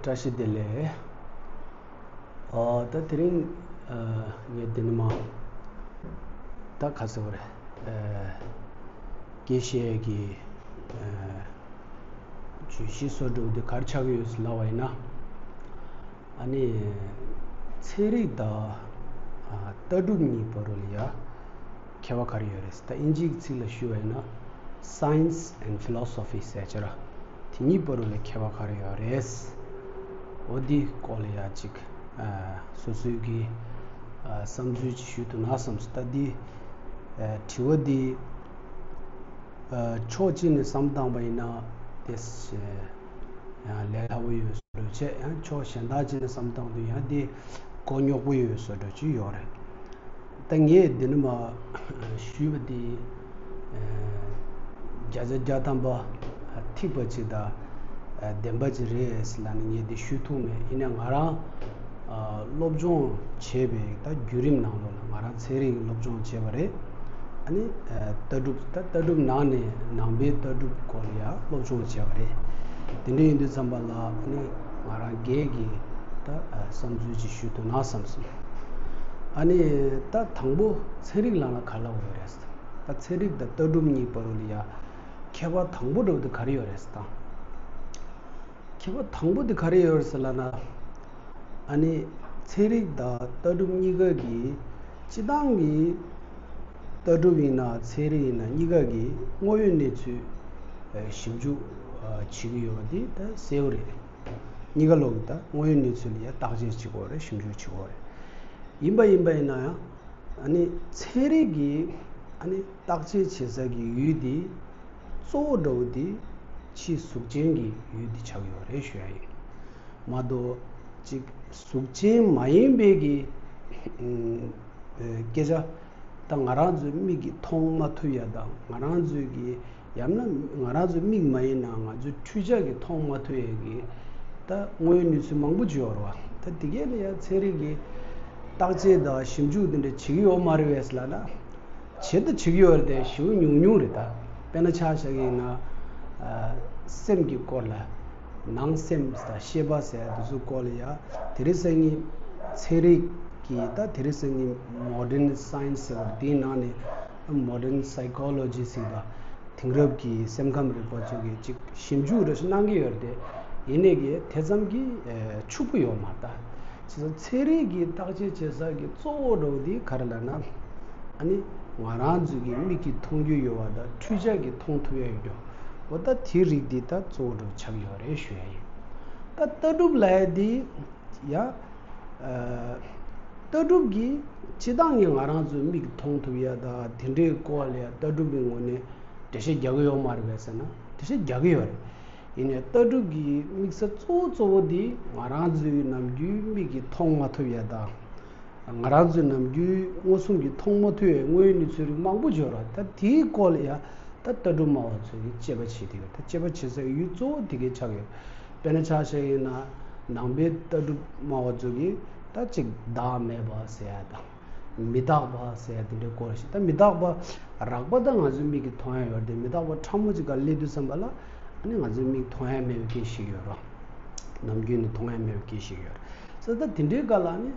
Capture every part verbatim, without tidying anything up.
བཀྲ་ཤིས་བདེ་ལེགས། ཨ། ད་དེ་རིང་ཨ་ངས་འདི་ནས་མར་ད་ག་ཟེར་བ་རེད། ཨ། དགེ་བཤེས་ཀྱི་ཨ་བརྗོད་གཞི་བཟོ་འདྲ་བོ་འདི་ག་རེ་ཆགས་ཀྱི་ཡོད་ཟེར་ལབ་པ་ཡིན་ན། ཨ་ནི་ཚན་རིག་དང་ཨ་ལྟ་གྲུབ་གཉིས་བར་དུ་ལ་ཡ་ཁྱད་པར་ག་རེ་ཡོད་རེད། ད་དབྱིན་ཇིའི་ཚིག་ལ་ཞུས་པ་ཡིན་ན། Science and philosophy ཟེར་བྱས་ར། དེ་གཉིས་བར་དུ་ལ་ཁྱད་པར་ག་རེ་ཡོད་རེད། འོ་འདི་སྐོར་ལ་ཡ་ཅིག་ཨ་སོ་སོའི་གི་ཨ་བསམ་ཚུལ་ཅིག་ཞུ་ཐུབ་ན་བསམ་སོང་། ད་འདི་ཨ་དྲི་བ་འདི་ཨ་ཕྱོགས་གཅིག་ནས་བསམ་བཏང་པ་ཡིན་ན་དེ་ཡང་ལས་སླ་པོ་ཡོད་བཟོ་འདྲ་བྱས། ཡང་ཕྱོགས་གཞན་དག་ཅིག་ནས་བསམ་བཏང་དུས་ཡང་དེ་གོ་རྙོག་པོ་ཡོད་བཟོ་འདྲ་ཅིག་ཡོད་རེད། ད་ངས་འདི་ནས་མར་ཞུས་པ་འདི་ཨ་བརྒྱ་ཆ་བརྒྱ་ཐམ་པ་ཨ་ཐིག་པ་ཅིག་དང་ཨ་བདེན་པ་ཅིག་རེད་ཟེར་ལབ་ནས་ངས་འདི་ཞུ་ཐུབ་མེད། ཡིན་ནའི་ང་རང་ཨ་སློབ་སྦྱོང་བྱས་པའི་ད་བརྒྱུད་རིམ་ནང་ལོགས་ལ་ང་རང་ཚན་རིག་སློབ་སྦྱོང་བྱས་པ་རེད། ཨ་ནི་ཨ་ལྟ་གྲུབ། ད་ལྟ་གྲུབ་ནང་ནས་ནང་པའི་ལྟ་གྲུབ་སྐོར་ལ་ཡང་སློབ་སྦྱོང་བྱས་པ་རེད། དེ་འདྲ་ཡིན་དུས་ཙམ་པ་ལ་ཨ་ནི་ང་རང་སྒེར་གྱི་ད་ཨ་བསམ་ཚུལ་ཅིག་ཞུ་ཐུབ་ན་བསམ་སོང་། ཨ་ནི་ད་དང་པོ་ཚན་རིག་ལབ་ན་ག་རེ་ལབ་དགོས་རེད། ད་ཚན་རིག་དང་ལྟ་གྲུབ་གཉིས་བར་དུ་ལ་ཡ་ཁྱད་པར་དང་པོ་འདྲ་བོ་དེ་ག་རེ་ཡོད་རེད་ད། ཁྱད་པར་དང་པོ་དེ་ག་རེ་ཡོད་ཟེར་ལབ་ན། ཨ་ནི་ཚན་རིག་དང་ལྟ་གྲུབ་གཉིས་ཀ་གི་སྤྱིར་བཏང་གི་ལྟ་གྲུབ་ཡིན་ན་ཚན་རིག་ཡིན་ན་གཉིས་ཀ་གི་དངོས་ཡོད་གནས་ཚུལ་ཨ་ཞིབ་འཇུག་ཨ་བྱེད་ཀྱི་ཡོད་པ་འདི་ད་གསལ་པོ་རེད། གཉིས་ཀ་ལོག་གི་ད་དངོས་ཡོད་གནས་ཚུལ་ལ་ཡ་བརྟག་དཔྱད་བྱེད་དགོས་རེད། ཞིབ་འཇུག་བྱེད་དགོས་རེད། ཡིན་པ་ཡིན་པ་ཡིན་ན་ཡང་ཨ་ནི་ཚན་རིག་གི་ཨ་ནི་བརྟག་དཔྱད་བྱེད་ས་གི་ཡུལ་དེ་གཙོ་བོ་འདྲ་བོ་དེ་ཕྱི་གཟུགས་ཅན་གྱི་ཡུལ་དེ་ཆགས་ཡོད་རེད་ཞུ་ཡ་ཡིན། མ་གཏོགས་ཅིག་གཟུགས་ཅན་མ་ཡིན་པའི་གི་ཨ་སྐད་ཆ། ད་ང་རང་ཚོའི་མིག་གིས་མཐོང་མ་ཐུབ་ཡ་དང་ང་རང་ཚོའི་གི་ཡང་ན་ང་རང་ཚོའི་མིག་མ་ཡིན་ན་ང་ཚོའི་འཕྲུལ་ཆ་གིས་མཐོང་མ་ཐུབ་ཡ་གི་ད་དངོས་ཡོད་གནས་ཚུལ་མང་པོ་ཅིག་ཡོད་རེད་བ། ད་དེ་གས་ལ་ཡ་ཚན་རིག་གི་བརྟག་དཔྱད་དང་ཞིབ་འཇུག་དེ་འདྲ་བྱེད་ཀྱི་ཡོད་མ་རེད་པས་ལབ་ན། བྱེད་དུ་བྱེད་ཀྱི་ཡོད་རེད་དེ་ཞེ་པོ་ཉུང་ཉུང་རེད་ད། དཔེར་ན་ཆ་བཞག་གི་ཡིན་ན་ཨ་སེམས་ཀྱི་སྐོར་ལ། ནང་སེམས་དང་ཤེས་པ་ཟེར་ཡ་དེ་ཚོའི་སྐོར་ལ་ཡ་དེ་རིང་སང་ཉིན་ཚན་རིག་གི་ད་དེ་རིང་སང་ཉིན་modern science ཟེར་བ་དེའི་ནང་ནས་modern psychology ཟེར་བ། དེང་རབས་ཀྱི་སེམས་ཁམས་རིག་པ་ཚོ་གིས་ཅིག་ཞིབ་འཇུག་རེ་ཞིག་གནང་གི་ཡོད་རེད་དེ། ཡིན་ནའི་གི་དེ་ཙམ་གྱི་ཨ་ཕྱུག་པོ་ཡོད་མ་རེད་ད། བྱས་ཙང་ཚན་རིག་གི་བརྟག་དཔྱད་བྱེད་ས་གི་གཙོ་བོ་འདྲ་བོ་དེ་ག་རེ་ལབ་ན། ཨ་ནི་ང་རང་ཚོའི་གི་མིག་གིས་མཐོང་རྒྱུ་ཡོད་པ་དང་འཕྲུལ་ཆ་གིས་མཐོང་ཐུབ་ཡ་ཡོད་རྒྱུ། འོ་ད་དེའི་རིགས་འདི་ད་གཙོ་བོ་འདྲ་བོ་ཆགས་ཡོད་རེད་ཞུ་ཡ་ཡིན། ད་ལྟ་གྲུབ་ལབ་ཡ་འདི་ཡ། ཨ། ལྟ་གྲུབ་ཀྱིས་སྤྱིར་བཏང་གི་ང་རང་ཚོའི་མིག་མཐོང་ཐུབ་ཡ་དང་དེ་འདྲའི་སྐོར་ལ་ཡ་ལྟ་གྲུབ་ཀྱི་ངོས་ནས་འགྲེལ་བཤད་རྒྱག་གི་ཡོད་མ་རེད་པས་ཟེར་ན་འགྲེལ་བཤད་རྒྱག་གི་ཡོད་རེད། ཡིན་ནའི་ལྟ་གྲུབ་ཀྱི་དམིགས་ས་གཙོ་བོ་གཙོ་བོ་འདི་ང་རང་ཚོའི་ནམ་རྒྱུན་མིག་གིས་མཐོང་མ་ཐུབ་ཡ་དང་། ང་རང་ཚོའི་ནམ་རྒྱུན་མངོན་སུམ་གྱིས་མཐོང་མ་ཐུབ་པའི་དངོས་ཡོད་གནས་ཚུལ་རིགས་མང་པོ་ཡོད་རེད། ད་དེའི་སྐོར་ལ་ཡ་ད་ལྟ་གྲུབ་སྨྲ་བ་ཚོ་གིས་དཔྱད་པ་བྱེད་ཀྱི་ཡོད། ད་དཔྱད་པ་བྱེད་སའི་ཡུལ་གཙོ་བོ་དེ་གས་ཆགས་ཡོད། དཔེར་ན་ཆ་བཞག་ཡིན་ན་ནང་པའི་ལྟ་གྲུབ་སྨྲ་བ་ཚོ་གིས་ད་ཅིག་བདག་མེད་པ་ཟེར་ཡ་དང་། མི་རྟག་པ་ཟེར་ཡ་དེ་འདྲའི་སྐོར་ཞིག་ད་མི་རྟག་པ་རགས་པ་ད་ང་ཚོའི་མིག་གིས་མཐོང་ཡ་ཡོད་རེད་དེ། མི་རྟག་པ་ཕྲ་མོ་ཅིག་སྒང་སླེབས་དུས་ཙམ་པ་ལ་ཨ་ནི་ང་ཚོའི་མིག་མཐོང་ཡ་མེད་པའི་སྐད་ཞིག་ཡོད་རེད། ནམ་རྒྱུན་ནས་མཐོང་ཡ་མེད་པའི་སྐད་ཞིག་ཡོད་རེད། ས་ད་དེ་འདྲའི་སྐབས་ལ་ནི་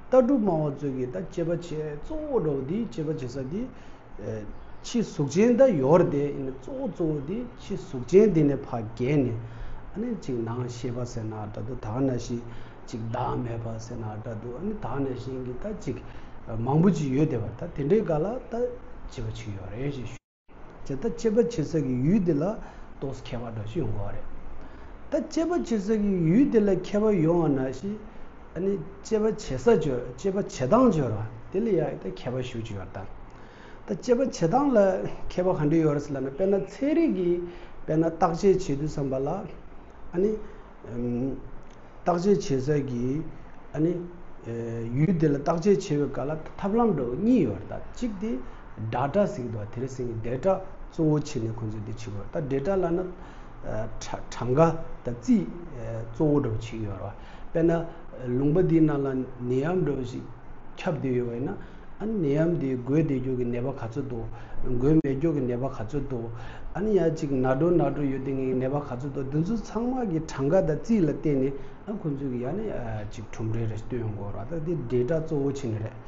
ལྟ་གྲུབ་སྨྲ་བ་ཚོ་གིས་ད་དཔྱད་པ་བྱས་གཙོ་བོ་འདྲ་བོ་འདི་དཔྱད་པ་བྱེད་ས་འདི་ཨེ་ཕྱི་གཟུགས་ཅན་ད་ཡོད་རེད་དེ། ཡིན་ན་གཙོ་བོ་གཙོ་བོ་འདི་ཕྱི་གཟུགས་ཅན་འདི་ནས་ཕར་བརྒལ་ནས་ཨ་ནི་ཅིག་ནང་ཤེས་པ་ཟེར་ན་འདྲ་འདུག་ད་ག་ནང་བཞིན་ཅིག་བདག་མེད་པ་ཟེར་ན་འདྲ་འདུག་ཨ་ནི་ད་ག་ནང་བཞིན་གྱི་ད་ཅིག་མང་པོ་ཅིག་ཡོད་བསྡད་པ། ད་དེ་འདྲའི་སྐབས་ལ་ད་དཔྱད་པ་བྱེད་ཀྱི་ཡོད་རེད་ཅེས་ཞུ། བྱས་ད་དཔྱད་པ་བྱེད་ས་ཀྱི་ཡུལ་དེ་ལ་ཏོག་ཙམ་ཁྱད་པར་འདྲ་ཞིག་ཡོང་གི་རེད། ད་དཔྱད་པ་བྱེད་ས་ཀྱི་ཡུལ་དེ་ལ་ཁྱད་པར་ཡོང་བ་ནང་བཞིན་ཨ་ནི་དཔྱད་པ་བྱེད་ས་སྦྱོར་དཔྱད་པ་བྱེད་སྟངས་སྦྱོར་བ་དེ་ལ་ཡང་ད་ཁྱད་པར་ཞེ་པོ་ཅིག་ཡོད་རེད་ད། ད་དཔྱད་པ་བྱེད་སྟངས་ལ་ཁྱད་པར་ག་འདྲ་ཡོད་རེད་ཟེར་ལབ་ན། དཔེར་ན་ཚན་རིག་གིས་དཔེར་ན་བརྟག་དཔྱད་བྱེད་དུས་ཙམ་པ་ལ་ཨ་ནི་ཨམ། བརྟག་དཔྱད་བྱེད་ས་ཀྱི་ཨ་ནི་ཨེ་ཡུལ་དེ་ལ་བརྟག་དཔྱད་བྱེད་པའི་སྐབས་ལ་ཐབས་ལམ་འདྲ་བོ་གཉིས་ཡོད་རེད་ད། གཅིག་དེ་ཌེ་ཊ་ཟེར་གྱི་འདུག་དེ་རིང་སང་ཉིན་ཌེ་ཊ་གཙོ་བོ་བྱས་ནས་ཁོང་ཚོས་འདི་བྱེད་ཀྱི་ཡོད་རེད་ད། ཌེ་ཊ་ལབ་ན་ཨ་ཁྲ་ཁྲམ་ཁ་དང་རྩིས་ཨེ་གཙོ་བོ་འདྲ་བོ་བྱེད་ཀྱི་ཡོད་རེད་བ། དཔེར་ན་ལུང་པ་འདིའི་ནང་ལ་ནད་ཡམས་འདྲ་བོ་ཞིག་ཁྱབ་བསྡད་ཡོད་པ་ཡིན་ན་ ཨ་ནི་ནད་ཡམས་དེ་འགོས་བསྡད་རྒྱུ་གི་ནད་པ་ག་ཚོད་འདུག་འགོས་མེད་རྒྱུ་གི་ནད་པ་ག་ཚོད་འདུག་ཨ་ནི་ཡང་ཅིག་ན་འགྲོ་ན་འགྲོ་ཡོད་དེ་ངའི་ནད་པ་ག་ཚོད་འདུག་འདི་ཚོ་ཚང་མ་གི་གྲངས་ཀ་དང་རྩིས་ལ་བརྟེན་ནས་ཨ་ཁོ་ཚོས་གི་ཡང་ནི་ཅིག་གྲུབ་འབྲས་རེ་སྟོན་ཡོང་གི་ཡོད་རེད། ད་འདི་ཌེ་ཊ་གཙོ་བོ་བྱས་ནི་རེད།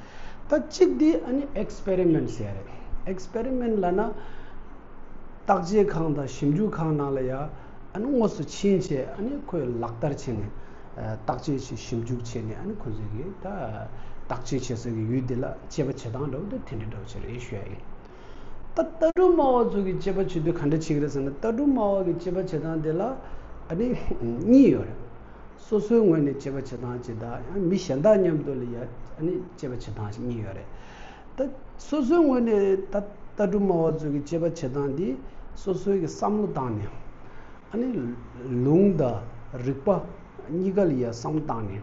ད་གཅིག་འདི་ཨ་ནི་ཨེག་སི་པེ་རི་མེན་ཊི་ཟེར་ཡ་རེད། ཨེག་སི་པེ་རི་མེན་ཊི་ལབ་ན། བརྟག་དཔྱད་ཁང་དང་ཞིབ་འཇུག་ཁང་ནང་ལ་ཡ་ཨ་ནི་དངོས་སུ་ཕྱིན་བྱས་ཨ་ནི་ཁོས་ལག་བསྟར་བྱས་ནས་བརྟག་དཔྱད་བྱས་ཞིབ་འཇུག་བྱས་ནས་ཨ་ནི་ཁོ་ཚོས་གི་ད་བརྟག་དཔྱད་བྱེད་ས་གི་ཡུལ་དེ་ལ་དཔྱད་པ་བྱེད་སྟངས་འདྲ་བོ་དེ་དེ་འདྲ་འདྲ་བོ་ཅིག་རེད་ཞུ་ཡ་ཡིན། ད་ལྟ་གྲུབ་སྨྲ་བ་ཚོ་གི་དཔྱད་པ་བྱེད་དུས་ག་འདྲ་བྱེད་ཀྱི་རེད་ཟེར་ན། ལྟ་གྲུབ་སྨྲ་བ་གི་དཔྱད་པ་བྱེད་སྟངས་དེ་ལ་ཨ་ནི་གཉིས་ཡོད་རེད། སོ་སོའི་ངོས་ནས་དཔྱད་པ་བྱེད་སྟངས་གཅིག་དང་ཡང་མི་གཞན་དག་མཉམ་དུ་ལ་ཡ་ཨ་ནི་དཔྱད་པ་བྱེད་སྟངས་གཉིས་ཡོད་རེད། ད་སོ་སོའི་ངོས་ནས་ད་ལྟ་གྲུབ་སྨྲ་བ་ཚོ་གི་དཔྱད་པ་བྱེད་སྟངས་འདི་སོ་སོའི་གི་བསམ་བློ་བཏང་ནས་ཨ་ནི་ལུང་དང་རིགས་པ་གཉིས་ཀ་ལ་ཡ་བསམ་བློ་བཏང་ནས་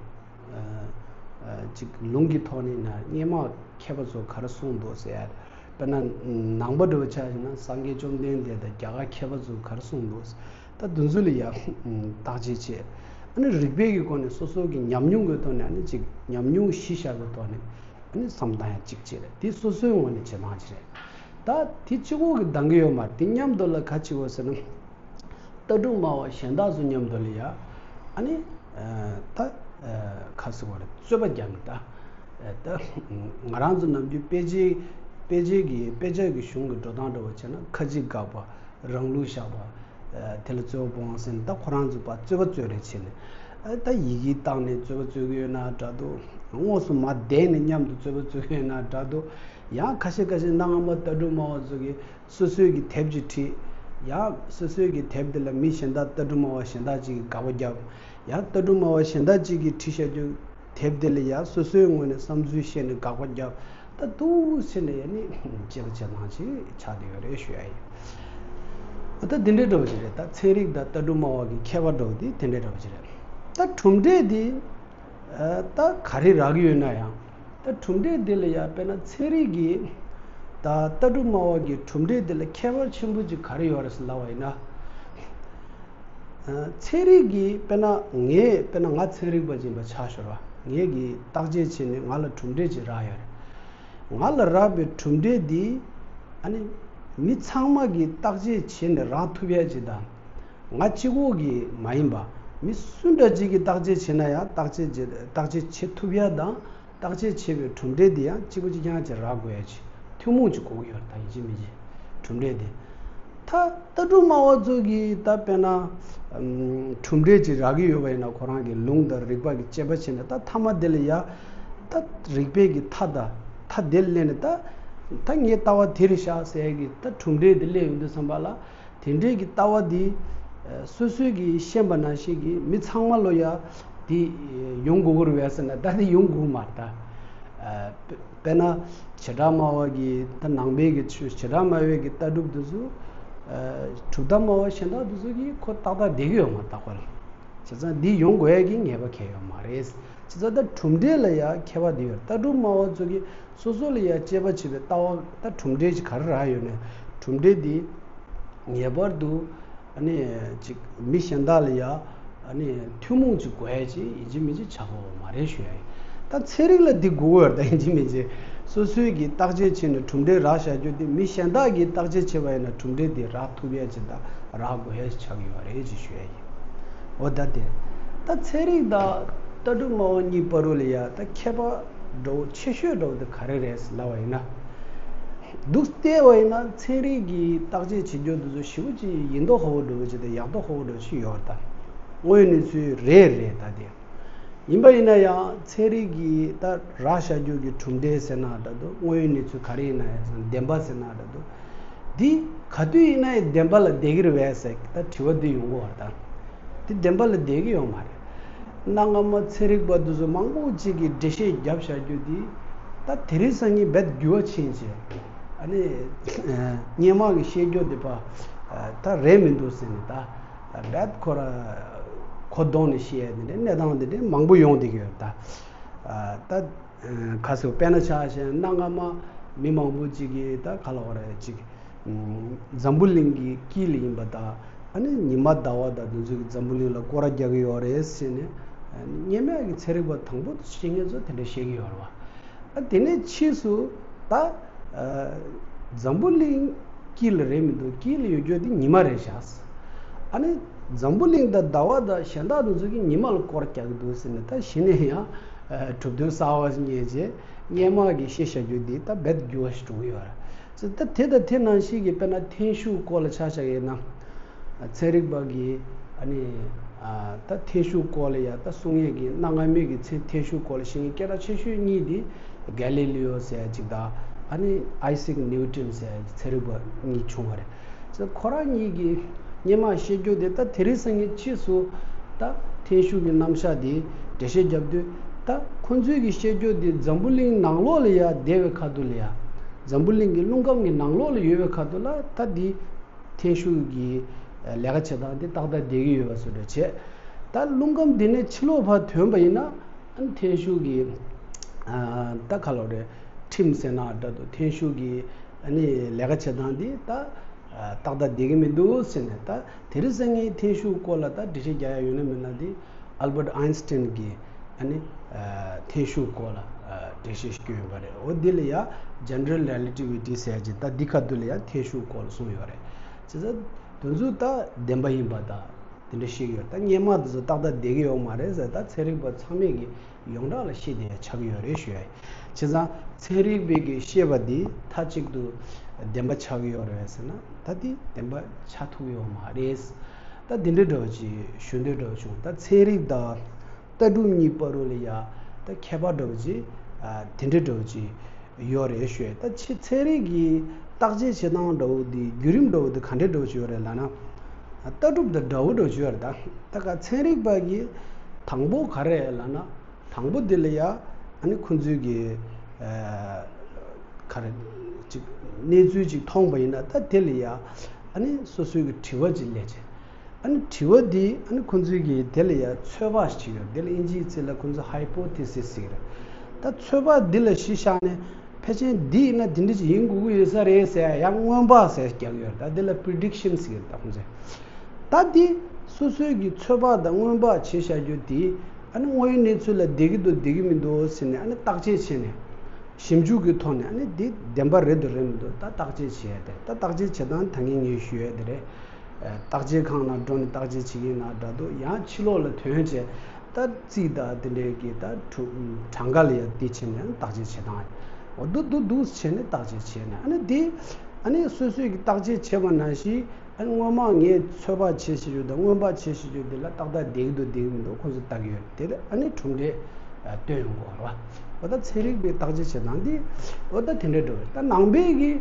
ཅིག་ལུང་གི་ཐོག་ནས་ན་སྔོན་མ་མཁས་པ་ཚོ་ག་རེ་གསུངས་འདུག་ཟེར་ཡ། དཔེར་ན་ནང་པ་འདྲ་བོ་ཆ་བཞག་ན་སངས་རྒྱས་བཅོམ་ལྡན་འདས་དང་རྒྱ་གར་མཁས་པ་ཚོ་ག་རེ་གསུངས་འདུག་ད་དེ་ཚོ་ལ་ཡ་བརྟག་དཔྱད་བྱས། ཨ་ནི་རིགས་པའི་གི་སྒོ་ནས་སོ་སོ་གི་ཉམས་མྱོང་གི་ཐོག་ནས་ཨ་ནི་ཅིག་ཉམས་མྱོང་གཞི་བཞག་པའི་ཐོག་ནས་ཨ་ནི་བསམ་བཏང་ཡ་གཅིག་བྱས་རེད། དེ་སོ་སོའི་ངོས་ནས་བྱེད་སྟངས་ཅིག་རེད། ད་དེ་གཅིག་པོ་གི་འདང་གི་ཡོད་མ་རེད། དེ་མཉམ་དུ་ལ་ག་བྱེད་དགོས་ཟེར་ན། ལྟ་གྲུབ་སྨྲ་བ་གཞན་དག་ཚོ་མཉམ་དུ་ལ་ཡ་ཨ་ནི་ད་ག་ཟེར་དགོས་རེད། རྩོད་པ་རྒྱག་ནི་ད། ད་ང་རང་ཚོ་ནམ་རྒྱུན་དཔེ་ཆའི་དཔེ་ཆའི་གི་དཔེ་ཆ་གི་གཞུང་གི་འགྲོ་སྟངས་འདྲ་བོ་བྱས་ན་ཁ་ཅིག་དགག་པ། རང་ལུགས་བཞག་པ། དེ་ལ་རྩོད་པ་སྤོང་བ་ཟེར་ནས་ད་ཁོ་རང་ཚོ་ཕར་རྩོད་པ་རྩོད་རེས་བྱས་ནས་ད་ཡི་གེ་བཏགས་ནས་རྩོད་པ་རྩོད་ཀྱི་ཡོད་ན་འདྲ་འདུག་དངོས་སུ་མར་བསྡད་ནས་མཉམ་དུ་རྩོད་པ་རྩོད་ཀྱི་ཡོད་ན་འདྲ་འདུག་ཡང་ཁ་ཤས་ཁ་ཤས་གནའ་སྔ་མོ་ལྟ་གྲུབ་སྨྲ་བ་ཚོ་གིས་སོ་སོའི་གི་དེབ་ཅིག་བྲིས། ཡང་སོ་སོའི་གི་དེབ་དེ་ལ་མི་གཞན་དག་ལྟ་གྲུབ་སྨྲ་བ་གཞན་དག་ཅིག་གིས་དགག་པ་བརྒྱབ། ཡང་ལྟ་གྲུབ་སྨྲ་བ་གཞན་དག་ཅིག་གིས་བྲིས་བཞག་རྒྱུ་དེབ་དེ་ལ་ཡང་སོ་སོའི་ངོས་ནས་བསམ་ཚུལ་བཤད་ནས་དགག་པ་བརྒྱབ། ད་འདུག་ཟེར་ནས་ཡང་ནི་དཔྱད་པ་བྱེད་སྟངས་ཅིག་ཆགས་བསྡད་ཡོད་རེད་ཞུ་ཡ་ཡིན། ད་དེ་འདྲའི་འདྲ་བོ་ཅིག་རེད། ད་ཚན་རིག་དང་ལྟ་གྲུབ་སྨྲ་བ་གི་ཁྱད་པར་འདྲ་བོ་དེ་དེ་འདྲའི་འདྲ་བོ་ཅིག་རེད། ད་གྲུབ་འབྲས་དེ་ད་ག་རེ་རག་གི་ཡོད་ན་ཡང་། ད་གྲུབ་འབྲས་འདི་ལ་ཡང་དཔེར་ན་ཚན་རིག་གི་ད་ལྟ་གྲུབ་སྨྲ་བ་གི་གྲུབ་འབྲས་འདི་ལ་ཁྱད་པར་ཆེན་པོ་ཅིག་ག་རེ་ཡོད་རེད་ཟེར་ལབ་པ་ཡིན་ན། ཚན་རིག་གི་དཔེར་ན་ངས་དཔེར་ན་ང་ཚན་རིག་པ་ཅིག་ཡིན་པ་ཆ་བཞག་ར། ངས་གི་བརྟག་དཔྱད་བྱས་ནས་ང་ལ་གྲུབ་འབྲས་ཅིག་རག་ཡོད་རེད། ང་ལ་རག་པའི་གྲུབ་འབྲས་འདི་ཨ་ནི་མི་ཚང་མ་གིས་བརྟག་དཔྱད་བྱས་ནས་རག་ཐུབ་ཡ་ཅིག་དང་། ང་གཅིག་པོ་གིས་མ་ཡིན་པ་མི་སུ་འདྲ་ཅིག་གིས་བརྟག་དཔྱད་བྱས་ན་ཡང་བརྟག་དཔྱད་བྱེད་བརྟག་དཔྱད་བྱེད་ཐུབ་ཡ་དང་། བརྟག་དཔྱད་བྱས་པའི་གྲུབ་འབྲས་དེ་ཡང་གཅིག་པ་གཅིག་རྐྱང་ཅིག་རག་དགོས་ཡ་ཅིག་ཐུན་མོང་ཅིག་དགོས་ཀྱི་ཡོད་རེད། ད་ཡིན་གཅིག་མིན་གཅིག་གྲུབ་འབྲས་དེ། ད་ལྟ་གྲུབ་སྨྲ་བ་ཚོ་གིས་ད་དཔེར་ན་ཨམ་གྲུབ་འབྲས་ཅིག་རག་གི་ཡོད་པ་ཡིན་ན་ཁོ་རང་གི་ལུང་དང་རིགས་པ་གི་དཔྱད་པ་བྱས་ནས་ད་མཐའ་མ་དེ་ལ་ཡ་ད་རིགས་པའི་གི་མཐའ་དང་མཐའ་དེ་ལ་སླེབས་ནས་ད་ད་ངའི་ལྟ་བ་དེ་རེད་ཤག་ཟེར་གི་ད་གྲུབ་འབྲས་དེ་སླེབས་ཡོང་དུས་ཙམ་པ་ལ། དེ་འདྲའི་གི་ལྟ་བ་འདི་སོ་སོའི་གི་ཤེས་པ་ནང་བཞིན་གི་མི་ཚང་མ་ལོ་ཡ་འདི་ཡོང་དགོས་ཀྱི་རེད་པས་ཟེར་ན་ད་འདི་ཡོང་དགོས་མ་རེད་ད། དཔེར་ན་བྱེ་བྲག་སྨྲ་བ་གི་ད་ནང་པའི་གི་ཆོས་བྱེ་བྲག་སྨྲ་བའི་གི་ལྟ་གྲུབ་འདི་ཚོ་གྲུབ་མཐའ་སྨྲ་བ་གཞན་དག་འདི་ཚོ་གིས་ཁོ་ཏག་ཏག་བསྡད་ཀྱི་ཡོད་མ་རེད་ད་ཁོ་རང་། བྱས་ཙང་འདི་ཡོང་དགོས་ཡ་གི་ངེས་པ་གང་ཡང་ཡོད་མ་རེད། བྱས་ཙང་ད་གྲུབ་འབྲས་ལ་ཡང་ཁྱད་པར་འདི་ཡོད་རེད། ལྟ་གྲུབ་སྨྲ་བ་ཚོ་གིས་སོ་སོ་ལ་ཡང་དཔྱད་པ་བྱེད་པའི་ལྟ་བ་ད་གྲུབ་འབྲས་ཅིག་ག་རེ་རག་ཡོད་ནའི་གྲུབ་འབྲས་འདི་ངེས་པར་དུ་ཨ་ནི་ཅིག་མི་གཞན་དག་ལ་ཡང་ཨ་ནི་ཐུན་མོང་ཅིག་དགོས་ཡ་ཅིག་ཡིན་གཅིག་མིན་གཅིག་ཆགས་ཀྱི་ཡོད་མ་རེད་ཞུ་ཡ་ཡིན། ད་ཚན་རིག་ལ་འདི་དགོས་ཀྱི་ཡོད་རེད། ད་ཡིན་གཅིག་མིན་གཅིག་སོ་སོའི་གིས་བརྟག་དཔྱད་བྱས་ནས་གྲུབ་འབྲས་རག་བཞག་རྒྱུ་དེ་མི་གཞན་དག་གིས་བརྟག་དཔྱད་བྱས་པ་ཡིན་ན་གྲུབ་འབྲས་དེ་རག་ཐུབ་ཡ་ཅིག་དང་རག་དགོས་ཡ་ཅིག་ཆགས་ཀྱི་ཡོད་རེད་ཅེས་ཞུ་ཡ་ཡིན། འོ་ད་དེ། ད་ཚན་རིག་དང་ལྟ་གྲུབ་སྨྲ་བ་གཉིས་བར་དུ་ལ་ཡ་ད་ཁྱད་པར་འདྲ་བོ་ཆེ་ཤོས་འདྲ་བོ་དེ་ག་རེ་རེད་ལབ་པ་ཡིན་ན། འདུག་བལྟས་པ་ཡིན་ན་ཚན་རིག་གི་བརྟག་དཔྱད་བྱེད་རྒྱུ་དེ་ཚོ་ཞེ་པོ་ཅིག་ཡིན་མདོག་ཁ་པོ་འདྲ་བོ་ཅིག་དང་ཡག་མདོག་ཁ་པོ་འདྲ་བོ་ཅིག་ཡོད་རེད་ད། དངོས་ཡོད་གནས་ཚུལ་རེད་རེད་ད་དེ། ཡིན་པ་ཡིན་ན་ཡང་ཚན་རིག་གི་ད་རག་བཞག་རྒྱུ་གི་གྲུབ་འབྲས་ཟེར་ན་འདྲ་འདུག་དངོས་ཡོད་གནས་ཚུལ་ག་རེ་ཡིན་ན་ཡང་བདེན་པ་ཟེར་ན་འདྲ་འདུག་འདི་ག་དུས་ཡིན་ན་ཡང་བདེན་པ་ལ་བསྡད་ཀྱི་རེད་པས་ཟེར་ད་དྲི་བ་འདི་ཡོང་གི་ཡོད་རེད་ད། འདི་བདེན་པ་ལ་བསྡད་ཀྱི་ཡོད་མ་རེད། གནའ་སྔ་མ་ཚན་རིག་པ་འདི་ཚོ་མང་པོ་ཅིག་གིས་འགྲེལ་བཤད་བརྒྱབ་བཞག་རྒྱུ་འདི་ད་དེ་རིང་སང་ཉིན་རྦད་འགྱུར་བ་ཕྱིན་བྱས་ཨ་ནི་སྔོན་མ་གི་བཤད་རྒྱུ་འདི་པ་ད་རེད་མི་འདུག་ཟེར་ནས་ད། རྦད་ཁོ་ར་གོ་ལྡོག་ནས་བཤད་ཡ་དེ་འདྲའི་གནས་སྟངས་དེ་འདྲའི་མང་པོ་ཡོང་བསྡད་ཀྱི་ཡོད་ད། ད་ག་ཟེར་དཔེར་ན་ཆ་བཞག་ན་སྔ་མ་མི་མང་པོ་ཅིག་གིས་ད་ག་ལབ་དགོས་རེད་ཅིག་འཛམ་བུ་གླིང་གི་དཀྱིལ་ཡིན་པ་དང་ཨ་ནི་ཉི་མ་ཟླ་བ་དང་དེ་ཚོ་གིས་འཛམ་བུ་གླིང་ལ་སྐོར་ར་རྒྱག་གི་ཡོད་རེད་ཟེར་ནས་སྔོན་མ་གི་ཚན་རིག་པ་དང་པོ་བཤད་མཁན་ཚོ་དེ་འདྲ་བཤད་ཀྱི་ཡོད་རེད་བ། ད་དེ་ནས་ཕྱིས་སུ་ད་འཛམ་བུ་གླིང་དཀྱིལ་ལ་རེད་མི་འདུག་དཀྱིལ་ལ་ཡོད་རྒྱུ་དེ་ཉི་མ་རེད་ཤག་ཨ་ནི་འཛམ་བུ་གླིང་དང་ཟླ་བ་དང་གཞན་དག་དེ་ཚོ་གིས་ཉི་མ་ལ་སྐོར་རྒྱག་གི་འདུག་ཟེར་ནས། ད་གཞི་ནས་ཡང་གྲུབ་དོན་གསར་བ་ཞིག་རྙེད་རྗེས་སྔས་མ་གི་བཤད་བཞག་རྒྱུ་འདི་ད་རྦད་འགྱུར་བ་ཞིག་འགྲོ་གི་ཡོད་རེད། ད་དེ་དང་དེ་ནང་བཞིན་གྱི་དཔེར་ན་ཐན་ཤུགས་སྐོར་ལ་ཆ་བཞག་ཡིན་ན། ཚན་རིག་པ་གིས་ཨ་ནི་ད་ཐན་ཤུགས་སྐོར་ལ་ཡ་ད་གསུང་ཡས་ཀྱི་གནའ་སྔ་མོའི་གི་ཚན་ཐན་ཤུགས་སྐོར་ལ་ཤེས་མཁན་སྐད་གྲགས་ཆེ་ཤོས་གཉིས་དེ་གྷེ་ལི་ལི་ཡོ་ཟེར་ཡ་གཅིག་དང་། ཨ་ནི་ཨའི་སིག་ནིའུ་ཊོན་ཟེར་ཡ་གཅིག་ཚན་རིག་པ་གཉིས་བྱུང་བ་རེད། ཁོ་རང་གཉིས་ཀྱིས་སྔས་མ་བཤད་རྒྱུ་དེ་ད་དེ་རིང་སང་ཉིན་ཕྱིས་སུ་ད་ཐན་ཤུགས་ཀྱི་རྣམ་གཞག་དེ་འགྲེལ་བཤད་རྒྱབ་དུས། ད་ཁོང་ཚོས་ཀྱིས་བཤད་རྒྱུ་དེ་འཛམ་བུ་གླིང་ནང་ལོགས་ལ་ཡ་བསྡད་པའི་ཁ་ཐུག་ལ་ཡ། འཛམ་བུ་གླིང་གི་རླུང་ཁམས་ཀྱི་ནང་ལོགས་ལ་ཡོད་པའི་ཁ་ཐུག་ལ་ད་འདི་ཐན་ཤུགས་ཀྱི་ལས་ཀ་བྱེད་སྟངས་དེ་ཏག་ཏག་བསྡད་ཀྱི་ཡོད་པ་བཟོ་འདྲ་བྱས། ད་རླུང་ཁམས་འདི་ནས་ཕྱི་ལོགས་ཕར་ཐོན་པ་ཡིན་ན། ཨ་ནི་ཐན་ཤུགས་ཀྱི་ད་ག་ལབ་རེད། ཁྲིམས་ཟེར་ན་འདྲ་འདུག་ཐན་ཤུགས་ཀྱི་ཨ་ནི་ལས་ཀ་བྱེད་སྟངས་འདི་ད་ཏག་ཏག་བསྡད་ཀྱི་མི་འདུག་ཟེར་ནས། ད་དེ་རིང་སང་ཉིན་ཐན་ཤུགས་སྐོར་ལ་ད་འགྲེལ་བཤད་རྒྱག་ཡ་ཡོད་ན་མེད་ན་འདི་ཨལ་བྷར་ཊི་ཨའིན་སི་ཊན་གྱིས་ཨ་ནི་ཐན་ཤུགས་སྐོར་ལ་འགྲེལ་བཤད་ཞིག་བསྐྱོན་ཡོད་པ་རེད། འོ་འདི་ལ་ཡ་ཇེ་ནེ་རལ་རེ་ལེ་ཊི་ཝི་ཊི་ཟེར་ཡ་ཅིག་ད་འདི་ཁ་ཐུག་ལ་ཡ་ཐན་ཤུགས་སྐོར་ལ་གསུངས་ཡོད་རེད། བྱས་ཙང་དེ་ཚོ་ད་བདེན་པ་ཡིན་པ་དང་དེ་འདྲ་བཤད་ཀྱི་ཡོད། ད་སྔས་མ་དེ་ཚོ་ཏག་ཏག་བསྡད་ཀྱི་ཡོད་མ་རེད་ཟེར། ད་ཚན་རིག་པ་ཚང་མས་ཀྱི་ཡོངས་གྲགས་ལ་བཤད་བསྡད་ཡ་ཆགས་ཀྱི་ཡོད་རེད་ཞུ་ཡ་ཡིན། བྱས་ཙང་ཚན་རིག་པའི་གི་བཤད་པ་འདི་མཐའ་གཅིག་ཏུ་བདེན་པ་ཆགས་ཀྱི་ཡོད་རེད་ཟེར་ན། ད་འདི་བདེན་པ་ཆགས་ཐུབ་ཀྱི་ཡོད་མ་རེད། ད་འདི་འདྲ་འདྲ་བོ་ཅིག་ཞུ་འདོད་འདྲ་བོ་བྱུང་། ད་ཚན་རིག་དང་ལྟ་གྲུབ་གཉིས་བར་དུ་ལ་ཡ་ད་ཁྱད་པར་འདྲ་བོ་ཅིག་ཨ་དེ་འདྲ་འདྲ་བོ་ཅིག་ཡོད་རེད་ཞུ་ཡ། ད་ཕྱི་ཚན་རིག་གི་བརྟག་དཔྱད་བྱེད་སྟངས་འདྲ་བོ་འདི་བརྒྱུད་རིམ་འདྲ་བོ་འདི་ག་འདྲ་འདྲ་བོ་ཅིག་ཡོད་རེད་ལབ་ན། ལྟ་གྲུབ་དང་འདྲ་བོ་འདྲ་བོ་ཅིག་ཡོད་རེད། ད་ད་ག་ཚན་རིག་པ་གིས་དང་པོ་ག་རེ་ལབ་ན། དང་པོ་འདི་ལ་ཡ་ཨ་ནི་ཁོང་ཚོས་ཀྱི་ཨ་ག་རེ་ཅིག་གནས་ཚུལ་ཅིག་མཐོང་པ་ཡིན་ན། ད་དེ་ལ་ཡ་ཨ་ནི་སོ་སོའི་གི་དྲི་བ་ཅིག་སླེབས་བྱས། ཨ་ནི་དྲི་བ་འདི་ཨ་ནི་ཁོང་ཚོས་ཀྱི་དེ་ལ་ཡ་ཚོད་དཔག་ཞིག་ཡོད། དེ་ལ་དབྱིན་ཇིའི་ཚིག་ལ་ཁོང་ཚོས་ཧའི་པོ་ཐེ་སིས་ཟེར་གྱི་རེད། ད་ཚོད་དཔག་འདི་ལ་གཞི་བཞག་ནས་ཕལ་ཆེར་འདི་ཡིན་ན་འདི་འདྲ་ཅིག་ཡིན་དགོས་ཀྱི་ཡོད་ས་རེད་ཟེར་ཡ་ཡང་སྔོན་དཔག་ཟེར་རྒྱག་གི་ཡོད་རེད། ད་འདི་ལ་པི་རི་ཌིག་ཤན་ཟེར་གྱི་རེད། ད་ཁོང་ཚོས་ད་འདི་སོ་སོའི་གི་ཚོད་དཔག་དང་སྔོན་དཔག་བྱས་བཞག་རྒྱུ་འདི་ཨ་ནི་དངོས་ཡོད་གནས་ཚུལ་ལ་བསྡད་ཀྱི་འདུག་བསྡད་ཀྱི་མི་འདུག་ཟེར་ནས། ཨ་ནི་བརྟག་དཔྱད་བྱས་ནས་ཞིབ་འཇུག་གི་ཐོག་ནས་ཨ་ནི་འདི་བདེན་པ་རེད་འདུག་རེད་མི་འདུག་ད་བརྟག་དཔྱད་བྱས་ཏེ། ད་བརྟག་དཔྱད་བྱེད་སྟངས་ད་ངས་ངས་ཞུ་ཡས་དེ་རེད། ཨ་བརྟག་དཔྱད་ཁང་ནང་འགྲོ་ནས་བརྟག་དཔྱད་བྱེད་ཀྱི་ཡིན་ན་འདྲ་འདུག་ཡང་ཕྱི་ལོགས་ལ་ཐོན་བྱས་ད་རྩིས་དང་དེ་འདྲའི་གི་ད་གྲུ་གྲངས་ཀ་ལ་ཡང་དེ་བྱས་ནས་བརྟག་དཔྱད་བྱེད་སྟངས། འོ་འདུག་འདུག་འདུག་བྱས་ནས་བརྟག་དཔྱད་བྱས་ནས། ཨ་ནི་དེ་ཨ་ནི་སོ་སོས་ཀྱི་བརྟག་དཔྱད་བྱས་པ་ནང་བཞིན། ཨ་ནི་སྔོན་མ་ངས་ཚོད་དཔག་བྱས་བྱས་ཡོད་དང་སྔོན་དཔག་བྱས་བྱས་ཡོད་དེ་ལ་ཏག་ཏག་བསྡད་ཀྱི་འདུག་བསྡད་ཀྱི་མི་འདུག་ཁོང་ཚོས་བལྟ་གི་ཡོད། དེ་ལ་ཨ་ནི་གྲུབ་འབྲས་སྟོན་ཡོང་གི་ཡོད་རེད་བ། འོ་ད་ཚན་རིག་པའི་བརྟག་དཔྱད་བྱེད་སྟངས་འདི་འོ་ད་དེ་འདྲ་འགྲོ་རེད། ད་ནང་པའི་གི་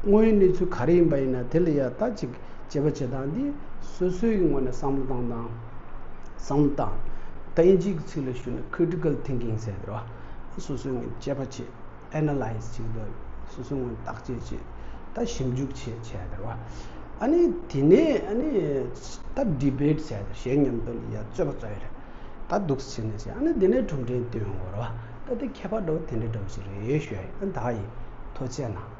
དངོས་ཡོད་གནས་ཚུལ་ག་རེ་ཡིན་པ་ཡིན་ན་དེ་ལ་ཡ་ད་ཅིག་དཔྱད་པ་བྱེད་སྟངས་འདི་སོ་སོའི་གི་ངོས་ནས་བསམ་བློ་བཏང་སྟངས། བསམ་བློ་བཏང་། ད་དབྱིན་ཇིའི་གི་ཚིག་ལ་ཞུས་ན་ཁི་རི་ཊི་ཀལ་ཐིང་ཀིང་ཟེར་དེ་རེད་བ། སོ་སོའི་ངོས་དཔྱད་པ་བྱེད། ཨེ་ན་ལའི་ཛི་བྱེད་ཀྱི་འདུག་སོ་སོའི་ངོས་བརྟག་དཔྱད་བྱེད། ད་ཞིབ་འཇུག་བྱེད་བྱས་དེ་རེད་བ། ཨ་ནི་དེ་ནས་ཨ་ནི་ད་ཌི་བེ་ཊི་ཟེར་དེ་གཞན་མཉམ་དུ་ལ་ཡ་རྩོད་པ་རྩོད་ཡ་རེད། ད་འདུག་སེ་བྱས་ནས་བྱས། ཨ་ནི་དེ་ནས་གྲུབ་འབྲས་སྟོན་ཡོང་གི་རེད་བ། ད་དེ་ཁྱད་པར་འདྲ་བོ་དེ་འདྲ་འདྲ་བོ་ཞིག་རེད་ཞུ་ཡ་ཡིན། ཨ་ནི་ད་ཡིན། ཐུགས་རྗེ་གནང་།